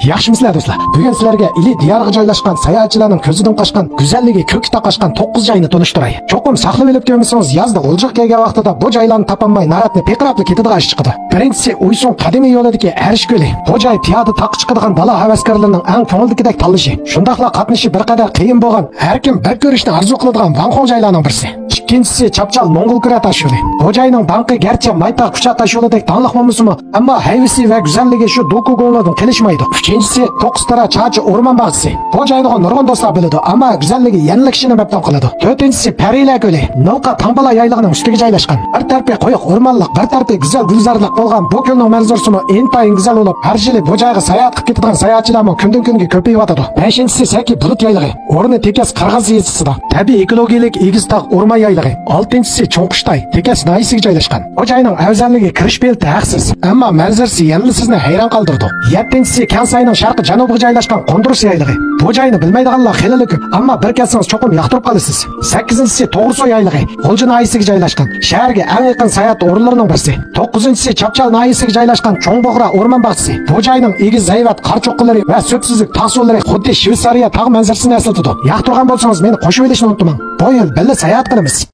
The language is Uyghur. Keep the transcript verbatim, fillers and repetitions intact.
ياخشىمۇسىلەر دوستلار؟ بۈگۈن سىلەرگە ئىلى دىيارىغا جايلاشقان ساياھەتچىلەرنىڭ كۆزىدىن قاچقان، گۈزەللىكى كۆككە تاقاشقان توققۇز جاينى تونۇشتۇراي. چوقۇم ساقلىۋېلىپ كۆرمىسىڭىز، يازدا غۇلجىغا كەلگەن ۋاقتىدا بۇ جايلارنى تاپالماي، ناراتنى پىرقىراپلا كېتىدىغان ئىش چىقىدۇ. بىرىنچىسى، ئۇيسۇڭ قەدىمىي يولىدىكى ئەرش كۆلى. بۇ جاي پىيادە تاغقا چىقىدىغان دالا ھەۋەسكارلىرىنىڭ ئەڭ كۆڭۈلدىكىدەك تاللىشى. شۇنداقلا قاتنىشى بىر قەدەر قىيىن بولغان، ھەر كىم بىر كۆرۈشنى ئارزۇ قىلىدىغان ۋاڭخۇڭ جايلارنىڭ بىرسى. ئىككىنچىسى، چاپچال موڭغۇل كۈرە تاش يولى. بۇ جاينىڭ داڭقى گەرچە مايتاغ كۈچە تاش يولىدەك داڭلىق بولمىسىمۇ، ئەمما ھەيۋىسى ۋە گۈزەللىكى شۇ دوكۇگۇڭلىدىن قېلىشمايدۇ. ئۈچىنچىسى، توققۇز تارا چاچا ئورمان باغچىسى. بۇ جاينىغۇ نۇرغۇن دوستلار بىلىدۇ، ئەمما گۈزەللىكى يەنىلا كىشىنى مەپتۇن قىلىدۇ. تۆتىنچىسى، پەرىلەر كۆلى. نىلقا تاڭبالا يايلىقىنىڭ ئۈستىگە جايلاشقان. بىر تەرىپى قويۇق ئورمانلىق، بىر تەرىپى گۈزەل گۈلزارلىق بولغان بۇ كۆلنىڭ مەنزىرىسىمۇ ئىنتايىن گۈزەل بولۇپ، ھەر يىلى بۇ جايغا ساياھەت قىلىپ كېتىدىغان ساياھەتچىلەرمۇ كۈندىن-كۈنگە كۆپىيىۋاتىدۇ. بەشىنچىسى، سەككى بۇلۇت يايلىقى. ئورنى تېكەس قىرغىز يېزىسىدا. تەبىئىي ئېكولوگىيەلىك ئېگىز تاغ ئورمان يايلىقى. ئالتىنچىسى، چوڭقۇشتاي، تېكەس ناھىيەسىگە جايلاشقان. بۇ جاينىڭ ئەۋزەللىكى كىرىش بېلىتى ھەقسىز، ئەمما مەنزىرىسى يەنىلا سىزنى ھەيران قالدۇرىدۇ. يەتتىنچىسى، كەنساينىڭ شەرقىي جەنۇبىغا جايلاشقان قوندۇرۇس يايلىقى. بۇ جاينى بىلمەيدىغانلار خېلىلا كۆپ، ئەمما بىر كەلسىڭىز چوقۇم ياقتۇرۇپ قالىسىز. سەككىزىنچىسى، توغرىسۇ يايلىقى، غۇلجا ناھىيەسىگە جايلاشقان. شەھەرگە ئەڭ يېقىن ساياھەت ئورۇنلىرىنىڭ بىرسى. توققۇزىنچىسى، چاپچال ناھىيەسىگە جايلاشقان چوڭ بۇغرا ئورمان باغچىسى. بۇ جاينىڭ ئېگىز ھەيۋەت قار چوققىلىرى ۋە سۈپسۈزۈك تاغ سۇلىرى خۇددى شۋېتسارىيە تاغ مەنزىرىسىنى ئەسلىتىدۇ. ياقتۇرغان بولسىڭىز، مېنى قوشۇۋېلىشنى ئۇنتۇماڭ. بۇ يىل بىللە ساياھەت قىلىمىز.